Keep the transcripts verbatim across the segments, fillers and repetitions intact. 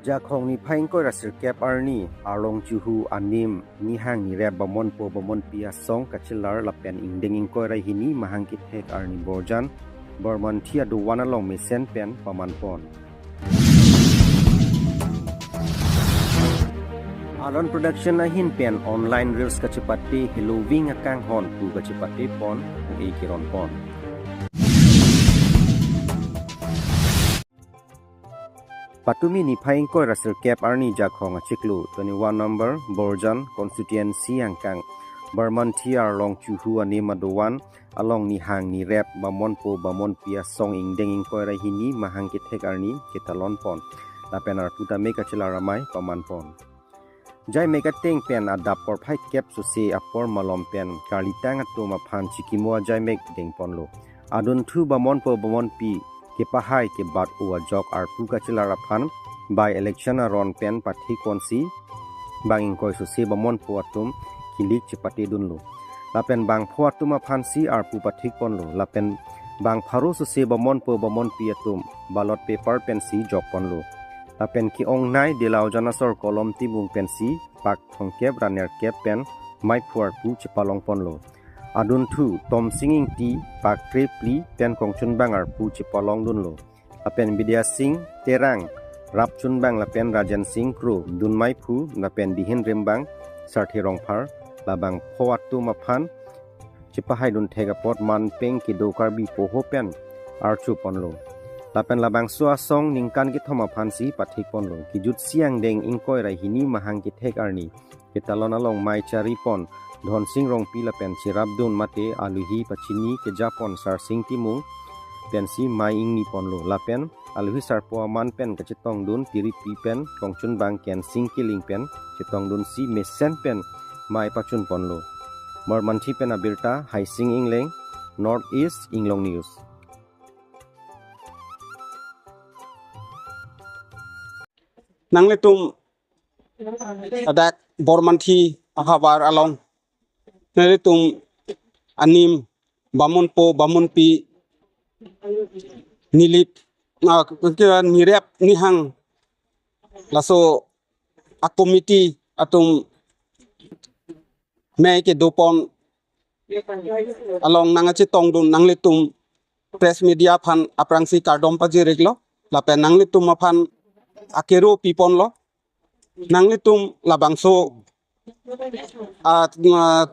Jakhong niphai ingkoi ra sirkep arni, Arlong Chuhu anim, nihang nirep bamonpo bamonpi asong kachelar lapen ingdeng ingkoi ra hini mahang kethek arni Borjan, Bormanthi adovan along mesen pen pamanpon. Alon Production ahin pen online reels kachepate Halloween akanghon pu kachepatepon, e kironpon. Patumi niphai ingkoi ra sirkep arni Jakhong achiklo twenty-one number Borjan constituency angkang Bormanthi Arlong Chuhu anim adovan along nihang nirep bamonpo bamonpi asong ingdeng ingkoi ra hini mahang kethek arni ketalonpon lapen arpu tame kachelar amei pamanpon. Jaimek ateng pen adap porphai kep sose apor malom pen karlitang atum aphan chikimo ajaimek dengponlo. Adunthu bamonpo bamonpi kepahai kebat-o ajok arpu kachelar aphan by election aron pen pathikponsi bang ingkoi sose bamonpo atum kilik chepatedunlo. Lapen bangpho atum aphansi arpu pathikponlo. Lapen bangpharo sose bamonpo bamonpi atum ballot paper pensi jokponlo. Lapen ke-ongnei Delaojan asor Kolom Timung pensi pak thomkep ra nerkep pen maiphu arpu chepalongponlo. Adunthu Tomsing Ingti pak krepli pen kongchunbang arpu chepalongdunlo. Lapen Bidya Sing Terang rapchunbang lapen Rajen Sing Kro dunmaiphu lapen bihin rimbang Sarthe Rongphar labangpho atum aphan chepahaidun thek apot manpeng kedo Karbi poho pen archuponlo. Lapen labangso asong ningkan kethom aphansi pathikponlo. Kejutsi angdeng ingkoi ra hini mahang kethek arni ketalon along mei charipon Dhonsing Rongpi lapen cherapdun mate aluhi pachini kejapon Sarsing Timung pensi mei ingniponlo. Lapen aluhi sarpo aman pen kachetongdun piripi pen kongchunbang Kensing Killing pen chetongdunsi mesen pen mei pachunponlo. Bormanthi pen abirta Haising Ingleng, North East Inglong News. Nanglitum adak Bormanthi ahavar along nelitum anim bamonpo bamonpi nilip, ah, ke nirep nihang laso a committee atum mei kedopon along nangkachetongdun nanglitum press media aphan aphrangsi kardom pajiriklo lapen nanglitum aphan akero piponlo. Nanglitum labangso, ah, ah,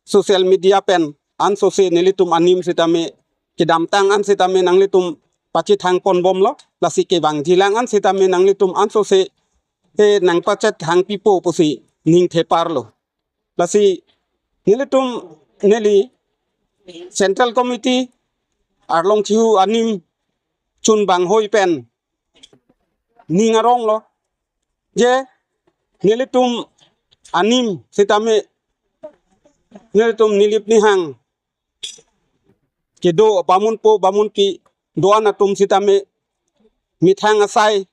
social media pen ansose nelitum anim sitame kedamtang an sitame nanglitum pachethangponbomlo, lasi kevangjilang an sitame nanglitum ansose, eh, nangpachethangpipo pusi ning theparlo. Lasi nelitum neli Central Committee Arlong Chuhu anim chunbang hoi pen ning aronglo je nelitum anim sitame nelitum nilip nihang kedo bamonpo bamonpi do-an atum sitame methang asai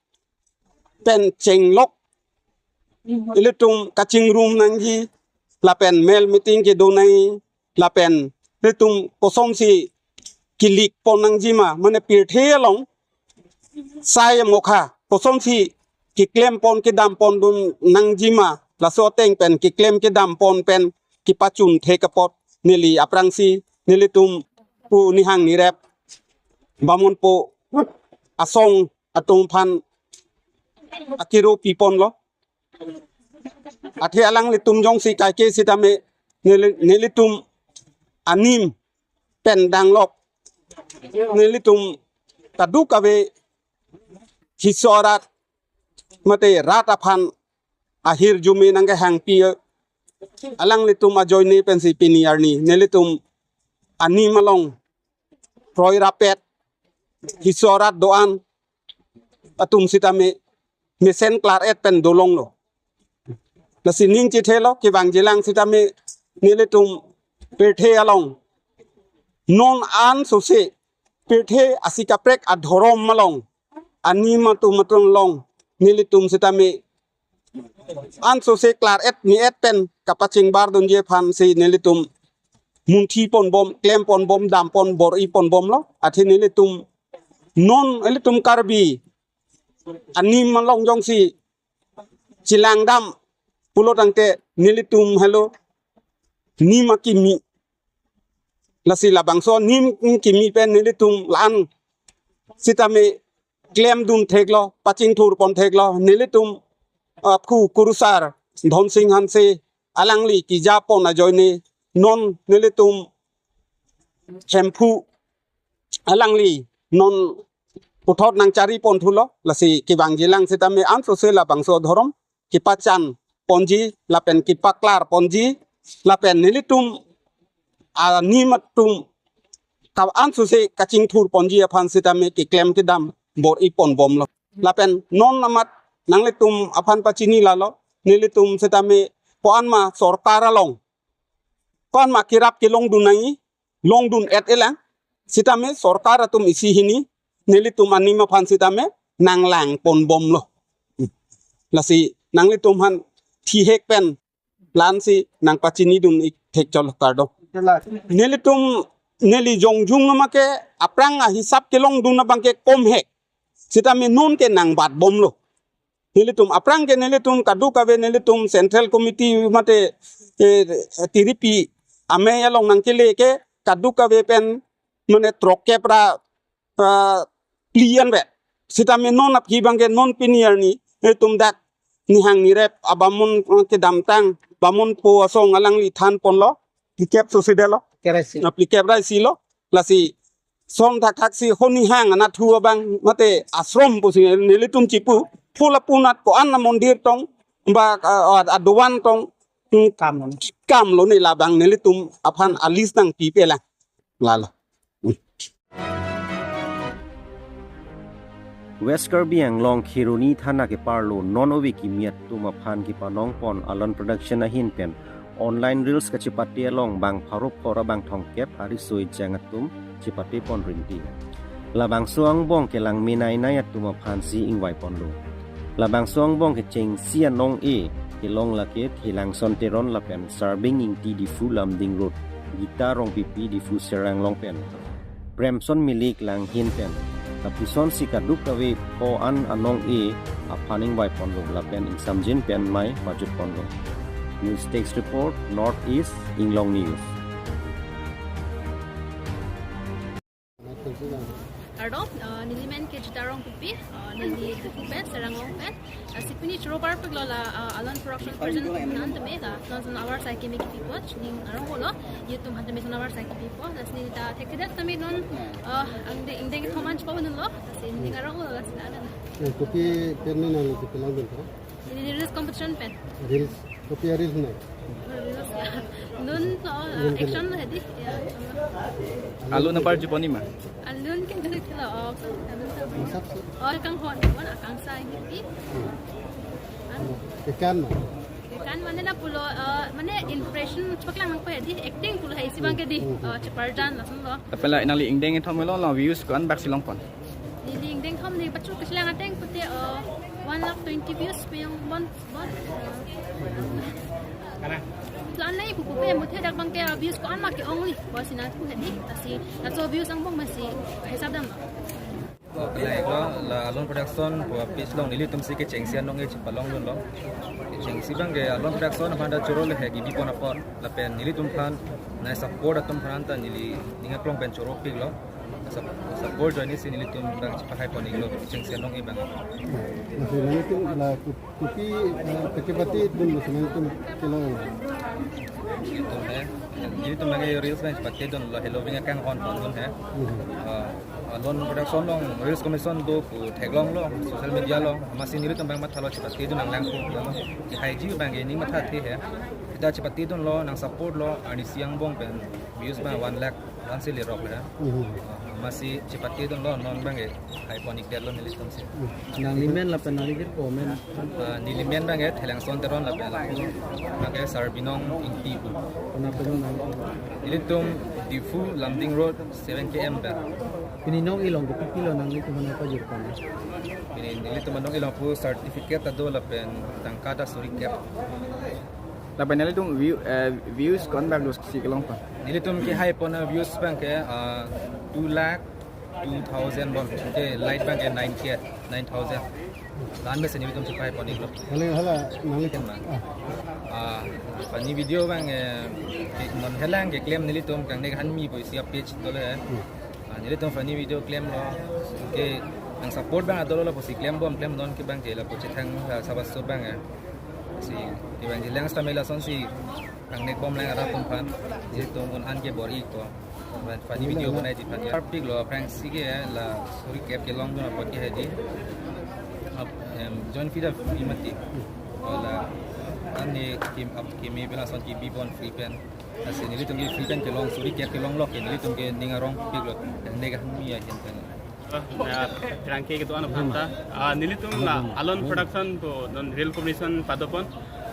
pen chenglok ilitum kachingrum nangji lapen mel meeting kedo nangji lapen ilitum kosonsi kilikpon nangjima, mane pirthe along sai mokha kosonsi keklempon kedampondun nangjima, laso ateng pen keklem kedampon pen kepachun thek apot neli aphrangsi nelitum pu nihang nirep bamonpo asong atum aphan akero piponlo. Athe alanglitum jongsi kaike sitame neli-, nelitum anim pen danglok nelitum kadokave hiso arat mate rat aphan ahirjume nangkehangpi alanglitum ajoine pensi pini arni nelitum anim along roi rapet hiso arat do-an atum sitame mesen klar-et pen dolonglo. Lasi ning chethelo kevangjilang sitame nelitum pirthe along non ansose pirthe asi kaprek adhorom along anim atum atum along nelitum sitame ansose klar-et me-et pen kapachingbardunji aphansi nelitum munthi ponbom, klem ponbom, dam pon bor-i ponbomlo. Athe nelitum non ilitum Karbi anim along jongsi chelangdam pulo tangte nelitum helo nim akimi. Lasi labangso nim kimi pen nelitum la-an sitame klemdun theklo, pachingthur pon theklo, nelitum, ah, aphu kurusar Dhonsing Hanse alangli kejapon ajoine non nelitum Hemphu alangli non puthot nangchari pon thulo, lasi kevangjilang sitame ansose labangso adhorom kepachan ponji lapen kepaklar ponji lapen nelitum anim atum ka ansose kachingthur ponji aphan sitame keklem kedam bor-i pon bomlo. Lapen non amat nanglitum aphan pachini lalo, nelitum sitame ko-an ma sorkar along, ko-an ma kerap kelongdun nangji, longdun-et-elang, sitame sorkar atum isi hini nelitum anim aphan sitame nanglang pon bomlo. Lasi nanglitum aphan thihek pen la-ansi nangpachinidun ik thek cholo, kardom. Nelitum neli jongjung ma ke aphrang ahisap kelongdun abang ke komhek. Sitame non ke nangbat bomlo. Nelitum aphrang ke nelitum kadokave nelitum Central Committee mate, eh, tiripi amei along nangkele ke kadokave pen mane throkkep ra, ah, plian ve. Sitame non aphi abang ke non pini arni nelitum dak nihang nirep abamun, eh, kedamtang bamun po asong alangli than ponlo. Phlikep sose detlo. Kerasi. Ah, phlikep ra isi lo. Lasi som thakthak si honihang anatthu abang mate ashram pusi nelitum chipu, phula punat ko-an amondir tong ba, ah, adovan tong, hmm, kam lo. Kam lo ne labang nelitum aphan a-list nangpipelang. Lalo. West Karbi Anglong Kheroni thana keparlo non ove kimi atum aphan kepanong pon Alon Production ahin pen online reels kachepate along bang pharo phor abang thomkep ariso ejang atum chepate pon rinti. Labangso angbong ke langme nainai atum aphansi ingvai ponlo. Labangso angbong kechengsi anong-e kelong lake Thelangson Teron lapen Sarbing Ingti Diphu Lumding Road, Gita Rongpipi Diphu Serang along pen Premson Milik Langhin pen lapuson si kadokave ko-an anong-e aphan ingvai ponlo lapen ingsamjin pen mei pajut ponlo. News Desk Report, North East, Inglong News. Kardom, ah, neli men ke Gita Rongpipi, ah, neli Diphu pen, Serang along pen. Ah, si pini choro parpiklo la, ah, Alon Production present nan tame la, non son awar sai keme kipipo, ning arong olo, YouTube han tame son awar sai kipipo, la si neli ta thekthedet tame non, ah, angdeng, ingdeng kethom an chepabonlo, la si ning arong olo, la si na na. Eh, kopi pen ne nangli kepelangdun tha? Neli reels competition pen. Reels, kopi a-reels nang? Reels ya. Non, oh, action lo hedi. Ya. Alun apar juponi ma? Alun ke gari kilo, oh, so, alun sa. Masap so. Oh, kanghon, bon, akangsai hedi. Hmm. An. Kekan ma? Kekan mane lapulo, eh, mane impression chepaklang nangpo hedi, acting pulo hai isi abang ke di, hmm, eh, cheparjan lason lo. Lapen la nangli ingdeng kethom lo, la views ko-an bak si long pon? Neli ingdeng kethom neli pachu keselang ateng pute, eh, one lakh twenty views pen pon, pon, eh, plan nai pupu pe muthe dak abang ke, eh, views ko-an ma ke-ong li, bos ina pu hedi, lasi, laso views angbong masi hisap dam. Pelaik lo, la Alon Production pu page along nelitum si kechengsi anong-e chepalongdunlo. Kechengsi abang ke Alon Production aphan ta choro le he gibi pon apot, lapen nelitum aphan nai support atum aphan ta neli ning aklong pen choropiklo. Sup-, support ajoine si nelitum abang chepahai pon iklo kechengsi anong-e abang. Lasi nelitum la ko-, kopi, eh, kachepatedun lasi nelitum kelong? Nelitum he, nelitum abang reels abang chepatedunlo, helo abang kanghon pondun he. Hmm. Ah, Alon Production along reels commission do pu theklonglo, social media along, amatsi nelitum abang mathalo chepatedun nanglang pu, haiji abang ke ning mathathe he. Seta chepatedunlo, nang support lo, arnisi angbong pen views abang one lakh, one si lerok le. Mhm. Amatsi chepatedunlo, non abang ke hai pon ikdetlo nelitum si. Nangli men lapen nangli kir ko men? Ah, neli men abang ke Thelangson Teron lapen abang ke Sarbinong Ingti pu. Kona pen nang? Nelitum Diphu Lumding Road seven K M pen. Pini anong-e along ke kopilo nanglitum aphan pajut pon? Pini nelitum anong-e along pu certificate ta do lapen tangka ta suri kep. Lapen nelitum view, eh, views ko-an bak do si kelong pon? Nelitum kehai pon a-views abang ke, ah, two lakh two thousand bom, okay, light abang ke nine K, nine thousand. La-an mesen nelitum chepai pon-iklo. Hala, hala, nangli Ken ma. Ah, ah, funny video abang, eh, ke-, non helang keklem nelitum kangnek hanmi pu isi a-page dolo he. Hmm. Ah, nelitum funny video klemlo. Okay, nang support abang adolo lapusi klembom, klem non ke abang ke lapu chethang, ah, sabas so abang, eh. Si, ke abang ke lang stamela sonsi kangnek bomlang arat atum aphan. Nelitum un-an ke bor-ikpo. Funny video bonai ji aphan ya. Parpiklo aphrangsi ke la suri kep kelongdun apot ke hedi. Ap, em, join fee ta free mati. Hala, ani kim ap kimi pen lason kibi pon free pen. Lasi nelitum ke free pen kelong, suri kep kelonglo ke nelitum ke ning arongpiklo. Kangnek hanmi ahin pen. Ah, na, pherangke kedo-an aphanta. Ah, nelitum la Alon Production pu non reel combination padopon.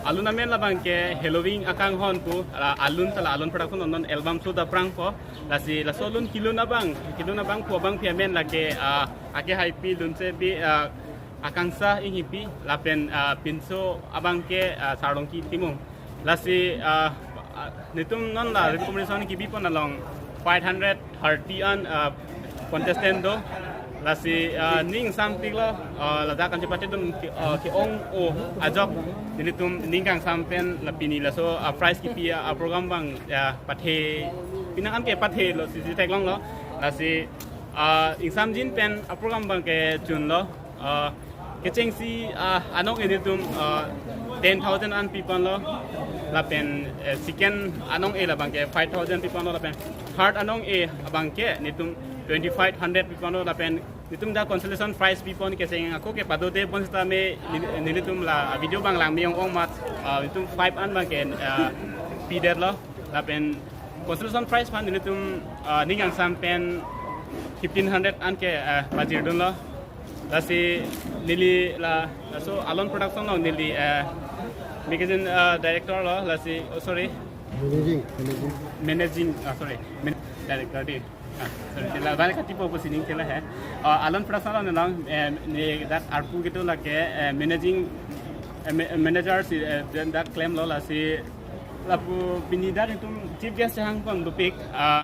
Alun amen labang ke Halloween akanghon pu, ah, alun ta la Alon Production non album shoot aphrangpo. Lasi laso alun kelun abang, kelun abang pu abangpi amen lake, ah, Ake Haipi Lunsepi, ah, Akangsha Enghipi lapen, ah, pinso abang ke, ah, Sarlongki Timung. Lasi, ah, ah, nelitum non la reel combination kibi pon along five hundred thirty an, ah, contestant do. Lasi, ah, ning sampiklo, ah, ladak anchot pate atum ke, ah, ke-ong-o ajok nelitum ning kangsam pen la pini laso, ah, prize kipi, ah, program abang, ah, pathe, penang an ke pathelo, sisi theklonglo. Lasi, ah, ingsamjin pen, ah, program abang kechunlo. Ah, kechengsi, ah, anong-e nelitum, ah, ten thousand an piponlo. Lapen, eh, second anong-e labang ke five thousand piponlo. Lapen third anong-e abang ke nelitum twenty-five hundred piponlo. Lapen nelitum dak consolation prize pipon kecheng ako ke padode bonsitame neli-, nelitum la video abang langme ong-ong amat, ah, nelitum five an abang ke, ah, pidetlo. Lapen consolation prize aphan nelitum, ah, ning kangsam pen fifteen hundred an ke, ah, pajirdunlo. Lasi neli la, laso Alon Production along neli, eh, magazine, eh, director lo, lasi, oh, sorry, Managing, managing. Managing, ah, sorry, man-, director di. Ah, sorry, la balik katipo pu sining ke la he. Ah, Alon Production along, eh, ne dak arpu kedo lake, eh, managing, eh, ma-, manager si, eh, dak klemlo, lasi lapu pini dak nelitum chief guest hang pon dopik, ah,